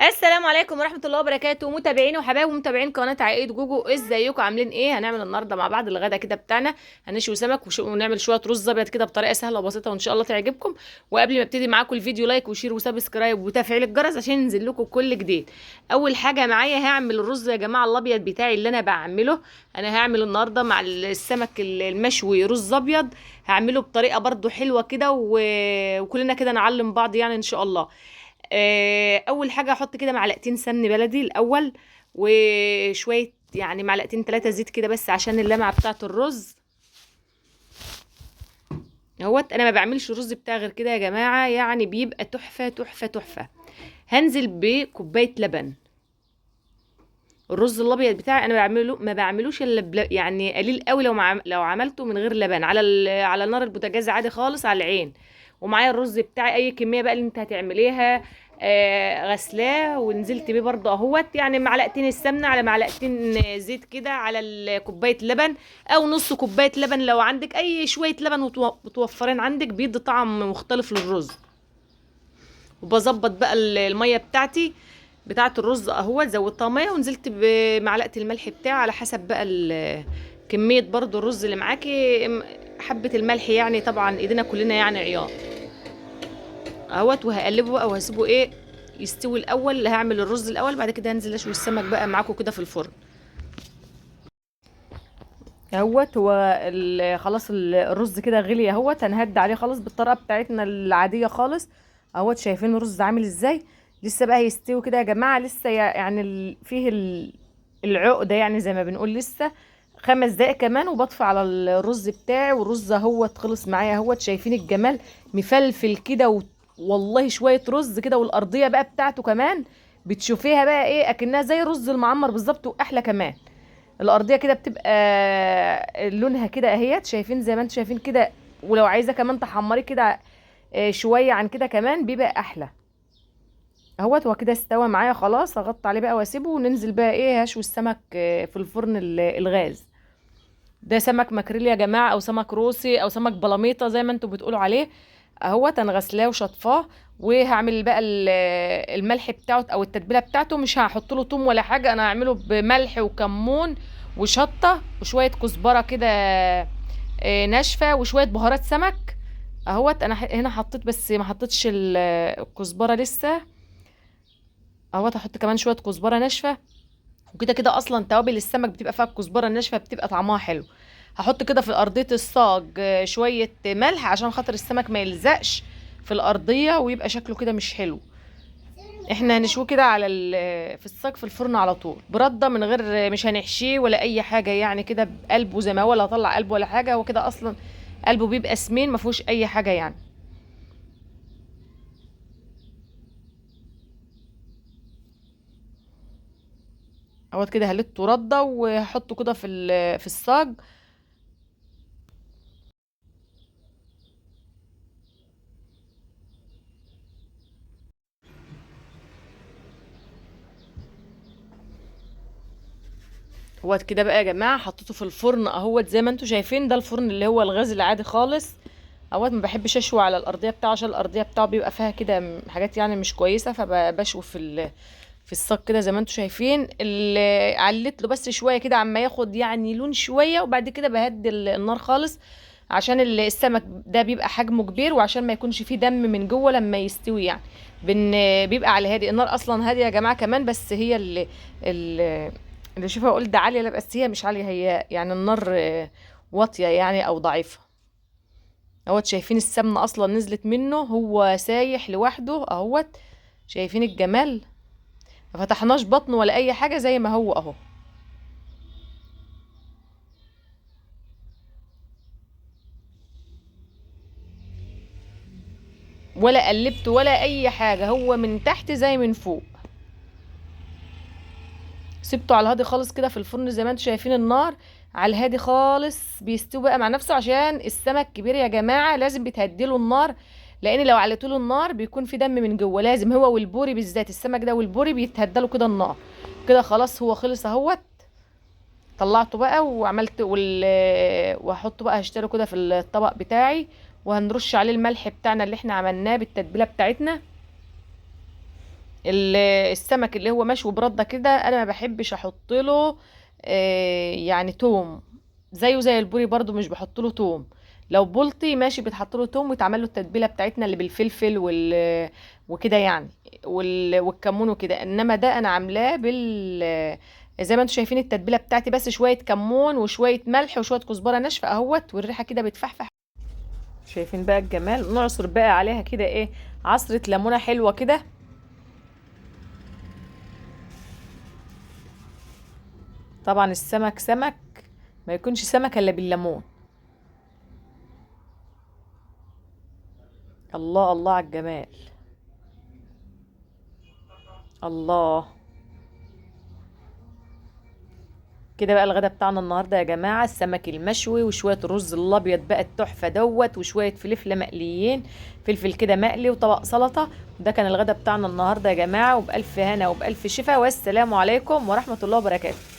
السلام عليكم ورحمة الله وبركاته، متابعين وحبايب ومتابعين قناة عائلة جوجو، ازيكم؟ عاملين ايه؟ هنعمل النهارده مع بعض الغدا كده بتاعنا. هنشوي سمك ونعمل شوية رز ابيض كده بطريقة سهلة وبسيطة، وان شاء الله تعجبكم. وقبل ما ابتدي معاكم الفيديو، like و share و subscribe وتفعيل الجرس عشان ينزل لكم كل جديد. اول حاجة معايا هعمل الرز يا جماعة الابيض بتاعي اللي انا بعمله. انا هعمل النهارده مع السمك المشوي رز ابيض، هعمله بطريقة برده حلوة كده وكلنا كده نعلم بعض يعني ان شاء الله. اول حاجة احط كده معلقتين سمن بلدي الاول، وشوية يعني معلقتين 3 زيت كده بس عشان اللمعة بتاعه الرز اهوت. انا ما بعملش الرز بتاعي غير كده يا جماعة، يعني بيبقى تحفة تحفة تحفة. هنزل بكوبايه لبن. الرز الابيض بتاعي انا بعمله ما بعملوش الا يعني قليل قوي، لو عملته من غير لبن على نار البوتاجاز عادي خالص على العين. ومعايا الرز بتاعي اي كمية بقى اللي انت هتعمليها، غسلاه ونزلت بيه برضه اهوت، يعني معلقتين السمنة على معلقتين زيت كده على كوباية لبن او نص كوباية لبن لو عندك اي شوية لبن متوفرين عندك، بيدي طعم مختلف للرز. وبظبط بقى المية بتاعتي بتاعه الرز اهوت، زودتها مية ونزلت بمعلقه الملح بتاعي على حسب بقى كمية برضو الرز اللي معاكي، حبه الملح يعني طبعا ايدينا كلنا يعني عيار اهوت. وهقلبه بقى وهسيبه ايه يستوي الاول. هعمل الرز الاول، بعد كده هنزل اشوي السمك بقى معاكم كده في الفرن اهوت. هو خلاص الرز كده غلي اهوت، هنهد عليه خالص بالطريقة بتاعتنا العادية خالص اهوت. شايفين الرز عامل ازاي؟ لسه بقى هيستوي كده يا جماعة، لسه يعني فيه العقدة يعني زي ما بنقول، لسه 5 دقايق كمان وبطفي على الرز بتاعي. والرز اهوت خلص معايا اهوت، شايفين الجمال مفلفل كده والله شوية رز كده، والارضيه بقى بتاعته كمان بتشوفيها بقى ايه اكنها زي الرز المعمر بالظبط واحلى كمان. الارضية كده بتبقى لونها كده اهيت، شايفين زي ما انتم شايفين كده. ولو عايزه كمان تحمري كده شوية عن كده كمان بيبقى احلى اهوت. هو كده استوى معايا خلاص، هغطي عليه بقى واسيبه، وننزل بقى ايه هشوي السمك في الفرن الغاز. ده سمك ماكريل يا جماعة، او سمك روسي، او سمك بلاميطه زي ما انتم بتقولوا عليه اهوت. انا غسلاه وشطفاه، وهعمل بقى الملح بتاعه او التتبيله بتاعته. مش هحط له توم ولا حاجة، انا هعمله بملح وكمون وشطه وشوية كزبره كده ناشفة وشوية بهارات سمك اهوت. انا هنا حطيت بس ما حطيتش الكزبره لسه اهوت. هحط كمان شوية كزبره ناشفة، وكده كده اصلا توابل السمك بتبقى فيها الكزبره الناشفه بتبقى طعمها حلو. هحط كده في ارضية الصاج شوية ملح عشان خاطر السمك ما يلزقش في الارضية ويبقى شكله كده مش حلو. احنا هنشويه كده على في الصاج في الفرن على طول برده، من غير مش هنحشيه ولا اي حاجة يعني، كده بقلبه زي ما هو، لا هطلع قلبه ولا حاجة، هو كده اصلا قلبه بيبقى سمين ما فيهوش اي حاجة يعني. اهوت كده هلته رده وهحطه كده في الصاج. اهوت كده بقى يا جماعة حطيته في الفرن اهوت زي ما انتم شايفين. ده الفرن اللي هو الغاز العادي خالص اهوت. ما بحبش اشوي على الارضية بتاعه عشان الارضية بتاعه بيبقى فيها كده حاجات يعني مش كويسة، فبشوي في الصاج كده زي ما انتم شايفين. اللي عليت له بس شوية كده عما ياخد يعني لون شوية، وبعد كده بهدي النار خالص عشان السمك ده بيبقى حجمه كبير، وعشان ما يكونش فيه دم من جوه لما يستوي يعني. بيبقى على هادي النار اصلا هادية يا جماعة كمان، بس هي اللي شوفها اقول ده عالية، لا بس هي مش عالية، هي يعني النار واطية يعني او ضعيفة اهوت. شايفين السمنة اصلا نزلت منه، هو سايح لوحده اهوت. شايفين الجمال؟ ما فتحناش بطنه ولا اي حاجة، زي ما هو اهو. ولا قلبته ولا اي حاجة، هو من تحت زي من فوق. سبته على الهادي خالص كده في الفرن زي ما انتم شايفين، النار على الهادي خالص بيستوي بقى مع نفسه. عشان السمك كبير يا جماعة لازم بتهديله النار، لان لو عليتوله النار بيكون في دم من جوه. لازم هو والبوري بالذات، السمك ده والبوري بيتهدلوا كده النار كده. خلاص هو خلص اهوت، طلعته بقى وعملت وهحطه بقى، هشتره كده في الطبق بتاعي، وهنرش عليه الملح بتاعنا اللي احنا عملناه بالتتبيله بتاعتنا. السمك اللي هو مشوي برده كده انا ما بحبش احط له يعني توم، زيه زي البوري برضو مش بحط له توم. لو بلطي ماشي بيتحط له توم ويتعمل له التتبيله بتاعتنا اللي بالفلفل وكده يعني، والكمون وكده. انما ده انا عاملاه زي ما انتم شايفين التتبيله بتاعتي، بس شوية كمون وشوية ملح وشوية كزبره ناشفة اهوت، والريحه كده بتفحفح. شايفين بقى الجمال؟ نعصر بقى عليها كده ايه، عصره ليمونه حلوة كده. طبعا السمك سمك ما يكونش سمك الا بالليمون. الله الله على الجمال، الله. كده بقى الغدا بتاعنا النهارده يا جماعة، السمك المشوي وشوية الرز الابيض بقى التحفة دوت، وشوية فلفله مقليين، فلفل كده مقلي، وطبق سلطة. ده كان الغدا بتاعنا النهارده يا جماعة، وبالف هنا وبالف شفا، والسلام عليكم ورحمة الله وبركاته.